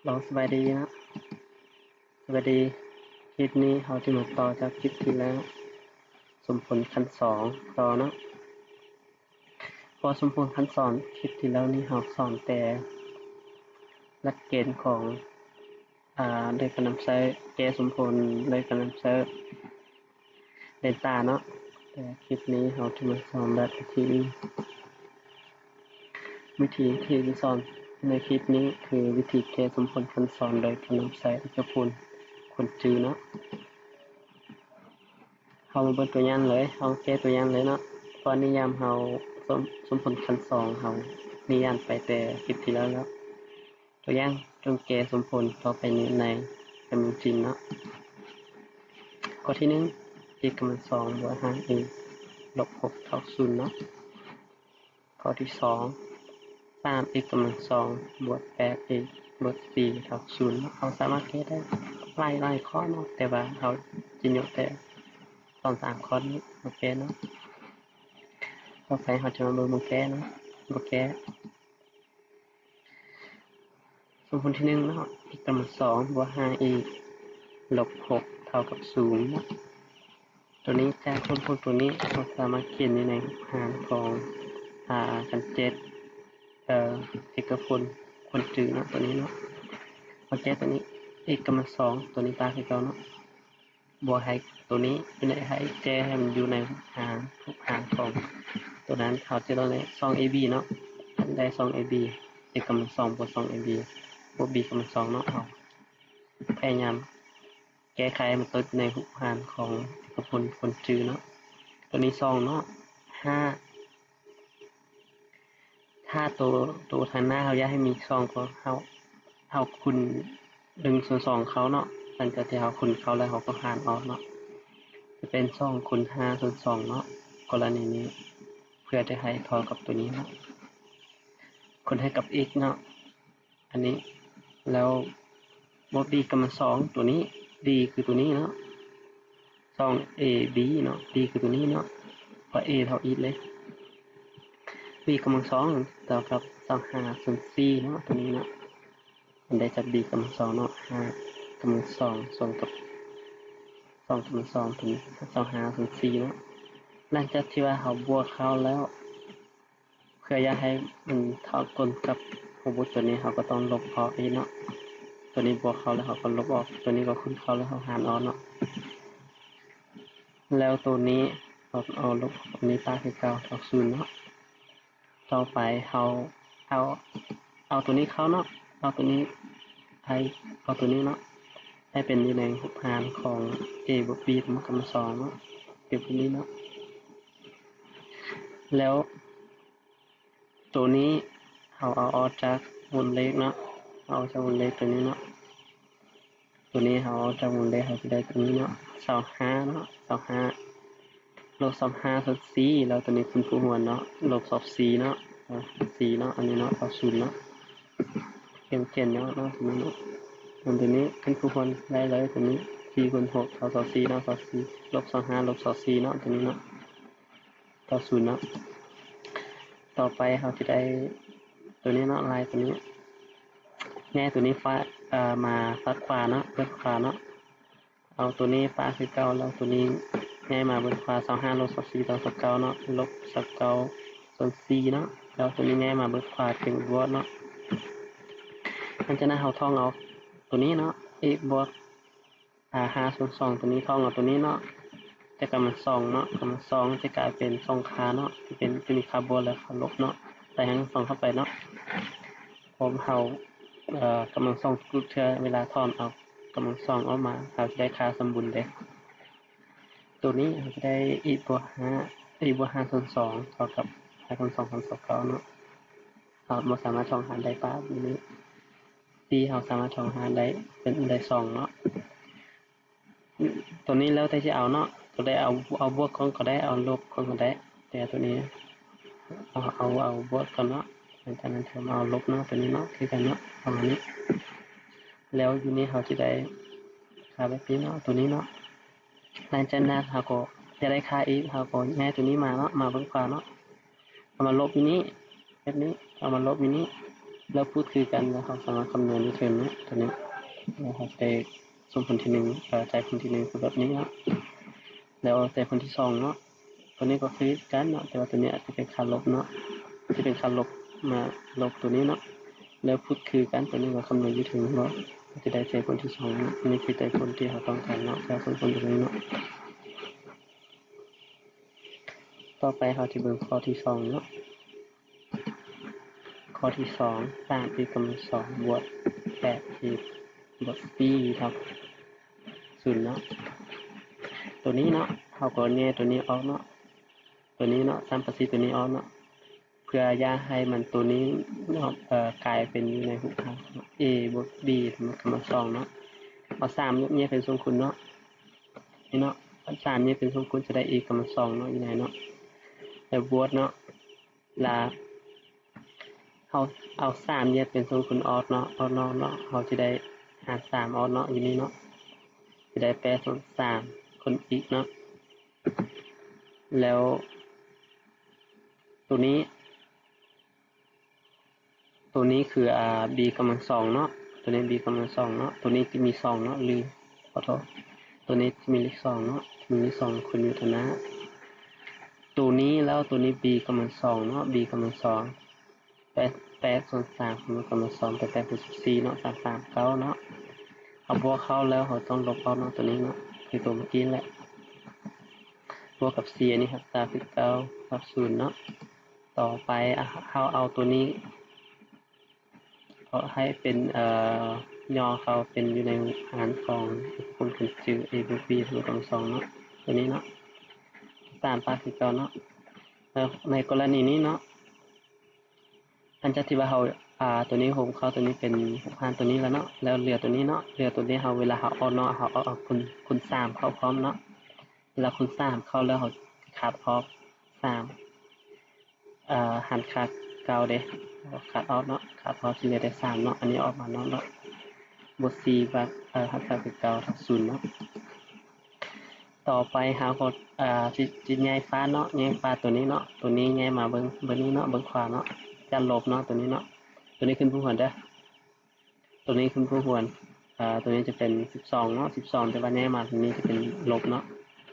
ລອງສະບາຍດີເນາະ ສະບາຍດີ. ຄລິບນີ້ເຮົາຈະມາຕໍ່ຈາກຄລິບທີ່ແລ້ວ ສົມຜົນຂັ້ນສອງຕໍ່ເນາະ. ເພາະສົມຜົນຂັ້ນສອງ ຄລິບທີ່ແລ້ວນີ້ເຮົາສອນແຕ່ຫຼັກເກນຂອງ ອາ ໂດຍການນຳໃຊ້ແກ້ສົມຜົນ ໂດຍການນຳໃຊ້ເດລຕາເນາະ. ແຕ່ຄລິບນີ້ເຮົາຈະມາສອນແບບວິທີອື່ນ. ວິທີທີ່ຈະສອນໃນຄລິບນີ້ຄືວິທີແກ້ສົມຜົນຂັ້ນສອງໂດຍການນຳໃຊ້ເອກະພົນຄູນຈື່ເນາະ. ເຮົາມາເບິ່ງຕົວຢ່າງເລີຍ ເຮົາແກ້ຕົວຢ່າງເລີຍເນາະ. ເພາະນິຍາມເຮົາ ສົມ ສົມຜົນຂັ້ນສອງ ເຮົານິຍາມໄປແຕ່ຄລິບທີ່ແລ້ວແລ້ວ. ຕົວຢ່າງ ຈົ່ງແກ້ສົມຜົນຕໍ່ໄປນີ້ໃນການເມືອງຈີນເນາະ. ຂໍ້ທີໜຶ່ງ x ກຳລັງສອງບວກຫ້າ x ລົບຫົກເທົ່າສູນເນາະ. ຂໍ້ທີສອງ ສາມ x ກຳລັງສອງບວກແປດ x ລົບສີ່ເທົ່າສູນເນາະ. ເຮົາສາມາດແກ້ໄດ້ຫຼາຍໆຂໍ້ເນາະ ແຕ່ວ່າເຮົາຈະຍົກແຕ່ສອງສາມຂໍ້ນີ້ມາແກ້ເນາະ. ຕໍ່ໄປເຮົາຈະມາເບິ່ງບົດແກ້ເນາະ ບົດແກ້. ສົມຜົນທີໜຶ່ງເນາະ x ກຳລັງສອງບວກຫ້າ x ລົບຫົກເທົ່າກັບສູນເນາະ. ຕົວນີ້ຈາກຜົນຂອງຕົວນີ້ ເຮົາສາມາດຂຽນຢູ່ໃນຮູບຫານຂອງ ອາ ຂັ້ນເຈັດ ເອີ ເອກະພົນຄູນຈື່ເນາະ ຕົວນີ້ເນາະ. ເຮົາແກ້ຕົວນີ້ x ກຳລັງສອງ ຕົວນີ້ຕາມຄືເກົ່າເນາະ. ບໍ່ໃຫ້ຕົວນີ້ຢູ່ໃນ ໃຫ້ແກ້ໃຫ້ມັນຢູ່ໃນຮູບຫານ ຮູບຫານຂອງຕົວນັ້ນ ເຮົາຈະຕ້ອງໄດ້ສອງ ab ເນາະ. ຄັນໄດ້ສອງ ab ເອກກຳລັງສອງບວກສອງ ab ບວກ b ກຳລັງສອງເນາະ. ເຮົາພະຍາຍາມແກ້ໄຂໃຫ້ມັນຕົກຢູ່ໃນຮູບຫານຂອງເອກະພົນຄູນຈື່ເນາະ. ຕົວນີ້ສອງເນາະ ຫ້າ ຖ້າໂຕ ໂຕທາງໜ້າເຮົາຢາກໃຫ້ມີສອງ ກໍເຮົາ ເຮົາຄູນໜຶ່ງສ່ວນສອງເຂົ້າເນາະ. ຫຼັງຈາກທີ່ເຮົາຄູນເຂົ້າແລ້ວ ເຮົາກໍຫານອອກເນາະ ຈະເປັນສອງຄູນຫ້າສ່ວນສອງເນາະ ກໍລະນີນີ້ ເພື່ອຈະໃຫ້ເທົ່າກັບຕົວນີ້ເນາະ ຄູນໃຫ້ກັບ x ເນາະ ອັນນີ້. ແລ້ວ b ກຳລັງສອງ ຕົວນີ້ b ຄືຕົວນີ້ເນາະ ສອງ ab ເນາະ b ຄືຕົວນີ້ເນາະ ເພາະ a ເທົ່າ x ເລີຍ. b ກຳລັງສອງເທົ່າກັບຊາວຫ້າສ່ວນສີ່ເນາະ ຕົວນີ້ເນາະ. ມັນໄດ້ຈາກ b ກຳລັງສອງເນາະ ຫ້າກຳລັງສອງສ່ວນກັບສອງກຳລັງສອງ ຕົວນີ້ຊາວຫ້າສ່ວນສີ່ເນາະ. ຫຼັງຈາກທີ່ວ່າເຮົາບວກເຂົ້າແລ້ວ ເພື່ອຢາກໃຫ້ມັນເທົ່າກົນກັບຫົວບົດຕົວນີ້ ເຮົາກໍຕ້ອງລົບອອກອີກເນາະ. ຕົວນີ້ບວກເຂົ້າແລ້ວເຮົາກໍລົບອອກ ຕົວນີ້ກໍຄູນເຂົ້າແລ້ວເຮົາຫານອອກເນາະ. ແລ້ວຕົວນີ້ເຮົາເອົາລົບອອກ ອັນນີ້ປະຄືເກົ່າເທົ່າສູນເນາະ. ຕໍ່ໄປເຮົາເອົາ ເອົາຕົວນີ້ເຂົ້າເນາະ ເອົາຕົວນີ້ ໃຫ້ເອົາຕົວນີ້ເນາະ ໃຫ້ເປັນຢູ່ໃນຮູບຫານຂອງ a ບວກ b ກຳລັງສອງເນາະ ເປັນແບບນີ້ເນາະ. ແລ້ວ ໂຕນີ້ເຮົາເອົາອອກຈາກມູນເລກເນາະ ເອົາອອກຈາກມູນເລກໂຕນີ້ເນາະ. ໂຕນີ້ເຮົາເອົາອອກຈາກມູນເລກ ເຮົາຈະໄດ້ໂຕນີ້ເນາະ ຊາວຫ້າເນາະ ຊາວຫ້າ ລົບຊາວຫ້າສ່ວນສີ່ ແລ້ວໂຕນີ້ຄູນຄູ່ຮ່ວມເນາະ ລົບຊາວສີ່ເນາະ ອາ ສີ່ເນາະ ອັນນີ້ເນາະ ເທົ່າສູນເນາະ. ຂຽນ ຂຽນເນາະ ໂຕນີ້ເນາະ ໂຕນີ້ຄູນຄູ່ຮ່ວມໄດ້ເລີຍ ໂຕນີ້ສີ່ຄູນຫົກເທົ່າຊາວສີ່ເນາະ ຊາວສີ່ ລົບຊາວຫ້າລົບຊາວສີ່ເນາະ ໂຕນີ້ເນາະ ເທົ່າສູນເນາະ. ຕໍ່ໄປເຮົາຈະໄດ້ໂຕນີ້ເນາະ ລາຍໂຕນີ້ ແຍກໂຕນີ້ ເອີ ມາຟາດຂວາເນາະ ເບື້ອງຂວາເນາະ. ເອົາໂຕນີ້ປະຄືເກົ່າ ແລ້ວໂຕນີ້ຍ້າຍມາເບື້ອງຂວາ ຊາວຫ້າລົບຊາວສີ່ເທົ່າຊາວເກົ້າເນາະ ລົບຊາວເກົ້າສ່ວນສີ່ເນາະ. ແລ້ວໂຕນີ້ຍ້າຍມາເບື້ອງຂວາເປັນບວກເນາະ. ຫຼັງຈາກນັ້ນເຮົາທ່ອງເອົາໂຕນີ້ເນາະ x ບວກ ອາ ຫ້າສ່ວນສອງ ຕົວນີ້ ທ່ອງເອົາຕົວນີ້ເນາະ ຈາກກຳລັງສອງເນາະ ກຳລັງສອງຈະກາຍເປັນສອງຄ່າເນາະ ຈະເປັນ ຈະມີຄ່າບວກ ແລະ ຄ່າລົບເນາະ ໃສ່ທັງສອງເຂົ້າໄປເນາະ. ເພາະເຮົາ ເອີ ກຳລັງສອງທຸກເທື່ອ ເວລາຖອນເອົາກຳລັງສອງອອກມາ ເຮົາຈະໄດ້ຄ່າສົມບູນເດ້. ຕົວນີ້ເຮົາຈະໄດ້ x ບວກຫ້າ x ບວກຫ້າສ່ວນສອງ ເທົ່າກັບຫ້າສ່ວນສອງ ສ່ວນເກົ້າເນາະ. ເຮົາບໍ່ສາມາດຖອນຫານໄດ້ປະຢູ່ນີ້ x ເຮົາສາມາດຖອນຫານໄດ້ ເປັນໄດ້ສອງເນາະ. ຕົວນີ້ແລ້ວແຕ່ຊິເອົາເນາະ ຕົວໃດເອົາ ເອົາບວກກ່ອນກໍໄດ້ ເອົາລົບກ່ອນກໍໄດ້ ແຕ່ຕົວນີ້ເອົາ ເອົາ ເອົາບວກກ່ອນເນາະ. ຫຼັງຈາກນັ້ນເຮົາມາເອົາລົບເນາະ ຕົວນີ້ເນາະ ເອົາອັນນີ້ ແລ້ວຢູ່ນີ້ເຮົາຈະໄດ້ຄ່າແບບນີ້ເນາະ ຕົວນີ້ເນາະ. ຫຼັງຈາກນັ້ນເຮົາກໍຈະໄດ້ຄ່າອີກ ເຮົາກໍຍ້າຍຕົວນີ້ມາເນາະ ມາເບື້ອງຂວາເນາະ ເອົາມາລົບຢູ່ນີ້ ແບບນີ້ ເອົາມາລົບຢູ່ນີ້ ແລ້ວພູດຄືກັນ ແລ້ວເຮົາສາມາດຄຳນວນໄດ້ເຖິງເນາະ ຕົວນີ້ ແລ້ວເຮົາໄດ້ສົມຜົນທີໜຶ່ງ ເອີ ໃຈຜົນທີໜຶ່ງຄືແບບນີ້ເນາະ ແລ້ວໃຈຜົນທີສອງເນາະ ຕົວນີ້ກໍຄືກັນເນາະ ແຕ່ວ່າຕົວນີ້ອາດຈະເປັນຄ່າລົບເນາະ ຈະເປັນຄ່າລົບມາລົບຕົວນີ້ເນາະ ແລ້ວພູດຄືກັນ ຕົວນີ້ກໍຄຳນວນຢູ່ເທິງເນາະ ກໍຈະໄດ້ໃຈຜົນທີສອງເນາະ ອັນນີ້ຄືໃຈຜົນທີ່ເຮົາຕ້ອງການເນາະ ແລ້ວສົມຜົນຕົວນີ້ເນາະ. ຕໍ່ໄປເຮົາຈະເບິ່ງຂໍ້ທີສອງເນາະ ຂໍ້ທີສອງ ສາມ a ກຳລັງສອງ ບວກ ແປດ a ບວກ b ເທົ່າສູນເນາະ ຕົວນີ້ເນາະ ເຮົາກໍແຍກຕົວນີ້ອອກເນາະ ຕົວນີ້ເນາະ ສາມ ປະສິດຕົວນີ້ອອກເນາະ ເພື່ອຢ່າໃຫ້ມັນຕົວນີ້ເນາະ ເອີ ກາຍເປັນຢູ່ໃນຮູບຮ່າງ a ບວກ b ກຳລັງສອງເນາະ ເອົາສາມແຍກເປັນສ່ວນຄູນເນາະ ນີ້ເນາະ ເອົາສາມແຍກເປັນສ່ວນຄູນ ຈະໄດ້ a ກຳລັງສອງເນາະ ຢູ່ໃນເນາະ ແລ້ວບວກເນາະ ລະເຮົາເອົາສາມແຍກເປັນສ່ວນຄູນອອກເນາະ ອອກນອກເນາະ ເຮົາຈະໄດ້ຫານສາມອອກເນາະ ຢູ່ນີ້ເນາະ ຈະໄດ້ແປດສ່ວນສາມຄູນອີກເນາະ ແລ້ວໂຕນີ້ ໂຕນີ້ຄື ອາ b ກຳລັງສອງເນາະ ໂຕນີ້ b ກຳລັງສອງເນາະ ໂຕນີ້ຈະມີສອງເນາະ ຫຼື ຂໍໂທດ ໂຕນີ້ຈະມີເລກສອງເນາະ ມີສອງຄູນຢູ່ຕໍ່ໜ້າ ໂຕນີ້ ແລ້ວໂຕນີ້ b ກຳລັງສອງເນາະ b ກຳລັງສອງ ແປດ ແປດສ່ວນສາມຄູນກຳລັງສອງ ແປດ ແປດ ສິບສີ່ເນາະ ສາມ ສາມ ເກົ້າເນາະ ເຮົາບວກເຂົ້າແລ້ວເຮົາຕ້ອງລົບອອກເນາະ ໂຕນີ້ເນາະ ຄືໂຕເມື່ອກີ້ແຫຼະ ບວກກັບສີ່ ອັນນີ້ຮັກສາຄືເກົ່າ ຮັກສູນເນາະ ຕໍ່ໄປ ອາ ເຮົາເອົາໂຕນີ້ ເອົາໃຫ້ເປັນ ເອີ ຫຍໍ້ເຂົ້າເປັນຢູ່ໃນຫານຂອງຄູນຂຶ້ນຊື່ a ບວກ b ຄູນກຳລັງສອງເນາະ ໂຕນີ້ເນາະ ສາມປາກຄືເກົ່າເນາະ ແລ້ວໃນກໍລະນີນີ້ເນາະ ຫຼັງຈາກທີ່ວ່າເຮົາ ອາ ໂຕນີ້ໂຮມເຂົ້າ ໂຕນີ້ເປັນຫານໂຕນີ້ແລ້ວເນາະ ແລ້ວເຫຼືອໂຕນີ້ເນາະ ເຫຼືອໂຕນີ້ເຮົາ ເວລາເຮົາອອກເນາະ ເຮົາເອົາ ເອົາຄູນ ຄູນສາມເຂົ້າພ້ອມເນາະ ເວລາຄູນສາມເຂົ້າແລ້ວ ເຮົາຄັດອອກສາມ ອາ ຫານຄ່າເກົ່າເດ້ ຄັດອອກເນາະ ຄັດອອກຊິເຫຼືອແຕ່ສາມເນາະ ອັນນີ້ອອກມານອກເນາະ ບວກສີ່ບາດ ອາ ຮັກສາຄືເກົ່າ ເທົ່າສູນເນາະ. ຕໍ່ໄປເຮົາກໍ ອາ ຊິ ຊິຍ້າຍຟາເນາະ ຍ້າຍຟາໂຕນີ້ເນາະ ໂຕນີ້ຍ້າຍມາເບິ່ງ ເບິ່ງນີ້ເນາະ ເບິ່ງຂວາເນາະ ຈະລົບເນາະ ໂຕນີ້ເນາະ ໂຕນີ້ຂຶ້ນຜູ້ຫວນເດີ້ ໂຕນີ້ຂຶ້ນຜູ້ຫວນ ອາ ໂຕນີ້ຈະເປັນສິບສອງເນາະ ສິບສອງ ແຕ່ວ່າຍ້າຍມາໂຕນີ້ຈະເປັນລົບເນາະ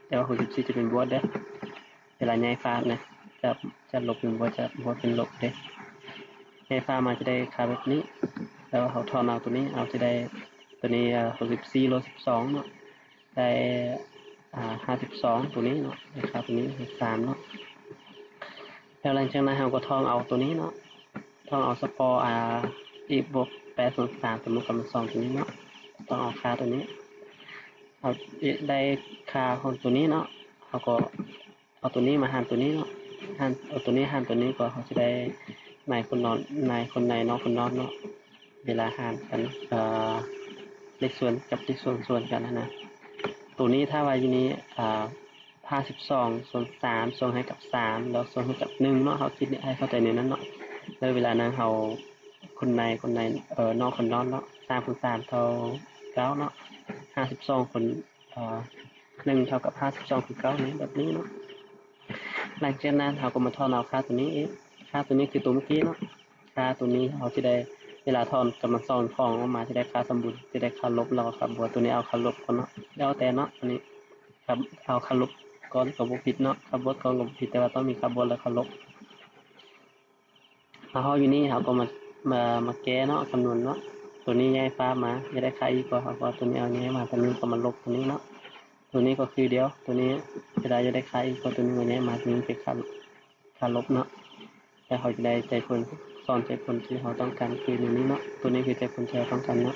ແຕ່ວ່າຫົກສິບສີ່ຈະເປັນບວກເດີ້ ເວລາຍ້າຍຟານະ ຈະ ຈະລົບເປັນບວກ ຈະບວກເປັນລົບເດ້ ຍ້າຍຟາມາຈະໄດ້ຄ່າແບບນີ້ ແລ້ວເຮົາຖອນເອົາໂຕນີ້ ເຮົາຈະໄດ້ໂຕນີ້ ອາ ຫົກສິບສີ່ ລົບສິບສອງເນາະ ໄດ້ ອາ ຫ້າສິບສອງ ໂຕນີ້ເນາະ ໄດ້ຄ່າໂຕນີ້ ສາມເນາະ ແລ້ວຫຼັງຈາກນັ້ນເຮົາກໍຖອນເອົາໂຕນີ້ເນາະ ຖອນເອົາສະເພາະ ອາ ເອັກບວກແປດສ່ວນສາມ ສົມມຸດກຳລັງສອງໂຕນີ້ເນາະ ຕ້ອງເອົາຄ່າໂຕນີ້ ເຮົາໄດ້ຄ່າຂອງໂຕນີ້ເນາະ ເຮົາກໍເອົາໂຕນີ້ມາຫານໂຕນີ້ເນາະ ຫານ ເອົາໂຕນີ້ຫານໂຕນີ້ ກໍເຮົາຈະໄດ້ໃນຄູນນອກ ໃນຄູນໃນ ນອກຄູນນອກເນາະ ເວລາຫານກັນ ເອີ ເລກສ່ວນກັບເລກສ່ວນ ສ່ວນກັນຫັ້ນນະ ໂຕນີ້ຖ້າວ່າຢູ່ນີ້ ອາ ຫ້າສິບສອງສ່ວນສາມ ສ່ວນໃຫ້ກັບສາມ ແລ້ວສ່ວນໃຫ້ກັບໜຶ່ງເນາະ ເຮົາຄິດໃຫ້ເຂົ້າໃຈແນວນັ້ນເນາະ ແລ້ວເວລານັ້ນເຮົາ ຄູນໃນຄູນໃນ ເອີ ນອກຄູນນອກເນາະ ສາມຄູນສາມເທົ່າເກົ້າເນາະ ຫ້າສິບສອງຄູນ ເອີ ໜຶ່ງເທົ່າກັບຫ້າສິບສອງຄືເກົ່ານີ້ ແບບນີ້ເນາະ ຫຼັງຈາກນັ້ນເຮົາກໍມາຖອນເອົາຄ່າໂຕນີ້ອີກ ຄ່າໂຕນີ້ຄືໂຕເມື່ອກີ້ເນາະ ຄ່າໂຕນີ້ເຮົາຈະໄດ້ ເວລາຖອນກຳລັງສອງຖອນອອກມາ ຈະໄດ້ຄ່າສົມບູນ ຈະໄດ້ຄ່າລົບ ແລ້ວກໍຄ່າບວກ ໂຕນີ້ເອົາຄ່າລົບກ່ອນເນາະ ແລ້ວແຕ່ເນາະ ອັນນີ້ ເອົາຄ່າລົບກ່ອນກໍບໍ່ຜິດເນາະ ຄ່າບວກກ່ອນກໍບໍ່ຜິດ ແຕ່ວ່າຕ້ອງມີຄ່າບວກ ແລ້ວຄ່າລົບ ເຮົາຢູ່ນີ້ເຮົາກໍມາ ມາ ມາແກ້ເນາະ ຄຳນວນເນາະ ໂຕນີ້ຍ້າຍຟາມາ ຢາກໄດ້ຄ່າອີກກໍ ເຮົາກໍເອົາໂຕນີ້ ເອົາຍ້າຍມາ ໂຕນີ້ກໍມາລົບໂຕນີ້ເນາະ ໂຕນີ້ກໍຄືດຽວ ໂຕນີ້ເວລາຢາກໄດ້ຄ່າອີກກໍ ໂຕນີ້ກໍຍ້າຍມາ ໂຕນີ້ເປັນຄ່າ ຄ່າລົບເນາະ ແລ້ວເຮົາຈະໄດ້ໃຈຜົນ ສ່ວນໃຈຜົນທີ່ເຮົາຕ້ອງການຄືແນວນີ້ເນາະ ໂຕນີ້ຄືໃຈຜົນທີ່ເຮົາຕ້ອງການເນາະ.